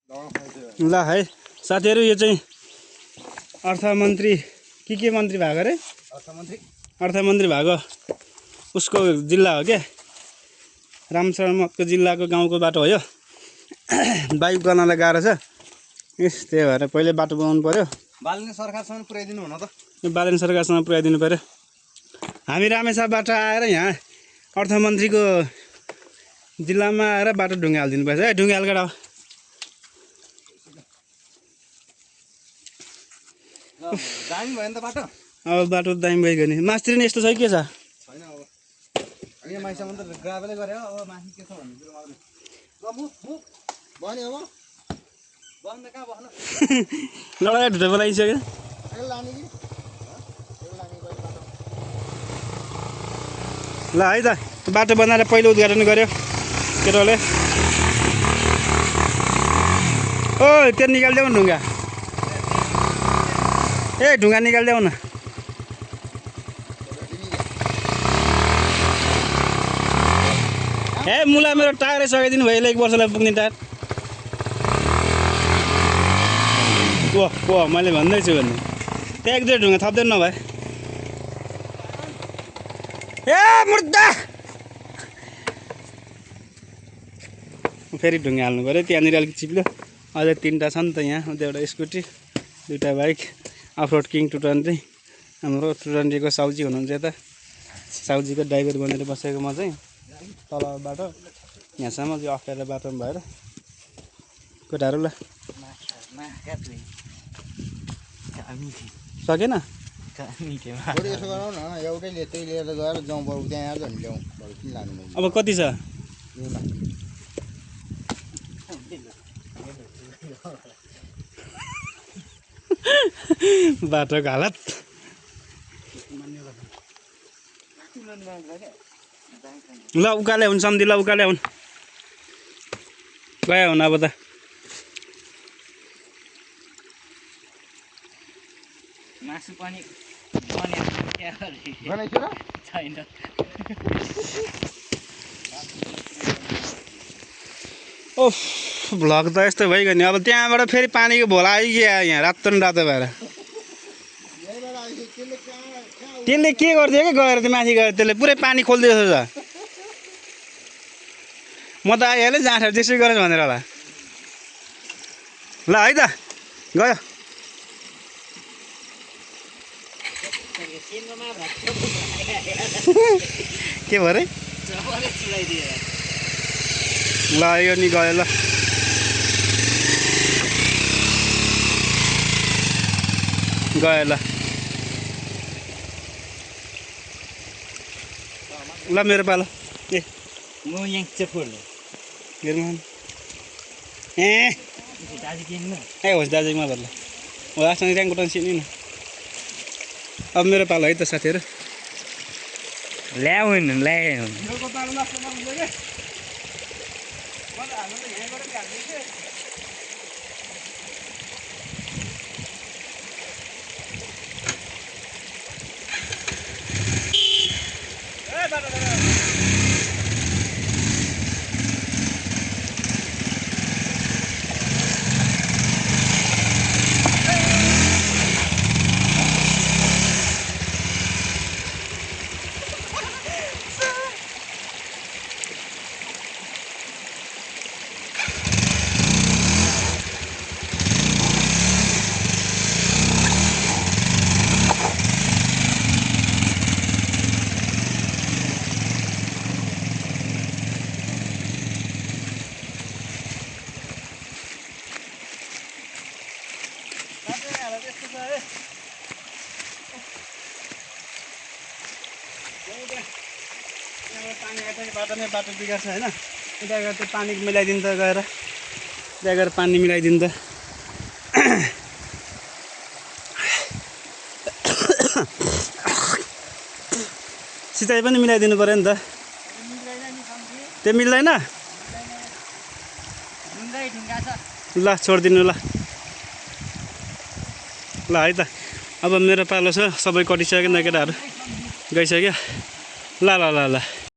ल है साथीहरु, यो चाहिँ अर्थमन्त्री के मन्त्री भएको रे? अर्थमन्त्री भएको उसको जिल्ला हो क्या, रामशरणमको जिल्लाको गाउँको बाटो हो यो। बाइक गर्नलाई गाह्रो छ, त्यही भएर पहिले बाटो बनाउनु पर्यो। बालिने सरकारसँग पुर्याइदिनु हुन त। यो बालिने सरकारसँग पुर्याइदिनु पर्यो। हामी रामेछापबाट आएर यहाँ अर्थमन्त्रीको जिल्लामा आएर बाटो ढुङ्गा हालिदिनु पर्छ है। ढुङ्गा हालकेटा हो। दामी भयो नि त बाटो। अब बाटो दामी भइगयो नि। मास्त्री नि यस्तो छ कि के छ? छैन अब। यहाँ माइसम्म त ग्राभेलै गरे अब माथि के छ भन्ने कुरो आउने। ल मुख बन्यो अब। बन्द कहाँ बस्नु? लडाइ ढुटो बोलाइसक्यो। लाने कि? ल है त, बाटो बनाएर पहिलो उद्घाटन गर्यो केटोले। ओ त्यो निकालिदेऊ न ढुङ्गा। ए ढुङ्गा निकालिदेऊ न। ए मुला मेरो टायरै सकाइदिनु भयो। 1 वर्षलाई पुग्ने टायर। ओ मैले भन्दैछु भन्ने त्यहाँ 1-2 ढुङ्गा थप्दैन नभए। ए मुर्दा फेरि ढुङ्गा हाल्नु पऱ्यो। त्यहाँनिर अलिक चिप्लो। अझै 3टा छ नि त यहाँ। एउटा स्कुटी, 2टा बाइक। अफरोड किङ 220। हाम्रो 220को साउजी हुनुहुन्छ यता। साउजीको ड्राइभर बनेर बसेको म चाहिँ तलबाट यहाँसम्म चाहिँ अप्ठ्यारो बाटोमा भएर कोठाहरू ल सकेन। बरु यसो गरौँ न, एउटै त्यही लिएर गएर जाउँ। बरु त्यहाँ आएर झन् ल्याउँ। बरु किन लानु? अब कति छ? बाटोको हालत ल उकाले हुन् सम्धि। ल उकाले हुन् गयो हुन् अब त। मासु पनि छैन। ओफ भ्लग त यस्तो भइगयो नि। अब त्यहाँबाट फेरि पानीको भोला आइगयो यहाँ रातो न रातो भएर। त्यसले के गरिदियो क्या गएर त्यो माथि गएर त्यसले पुरै पानी खोलिदियो जस्तो छ। म त आइहालेँ जाँड त्यसै गरेँ भनेर होला। ल है त गयो। के भयो रे? ल यो नि गयो। ल गयो। ल मेरो पालो। ए म यहाँ चाहिँ फोड्नु हेर्नु ए होस् दार्जिलिङमा भर्ला हो। लास्टमा ऱ्याङ्कुटन सिनी न। अब मेरो पालो है त साथीहरू। ल्याउ बाटो बिगार्छ होइन। त्यहाँ गएर त्यो पानी मिलाइदिनु त गएर। त्यहाँ गएर पानी मिलाइदिनु त। सिँचाइ पनि मिलाइदिनु पऱ्यो नि त। त्यो मिल्दैन? ल छोडिदिनु ल। ल है त अब मेरो पालो छ। सबै कटिसक्यो न केटाहरू गइसक्यो। ल ल ल ल।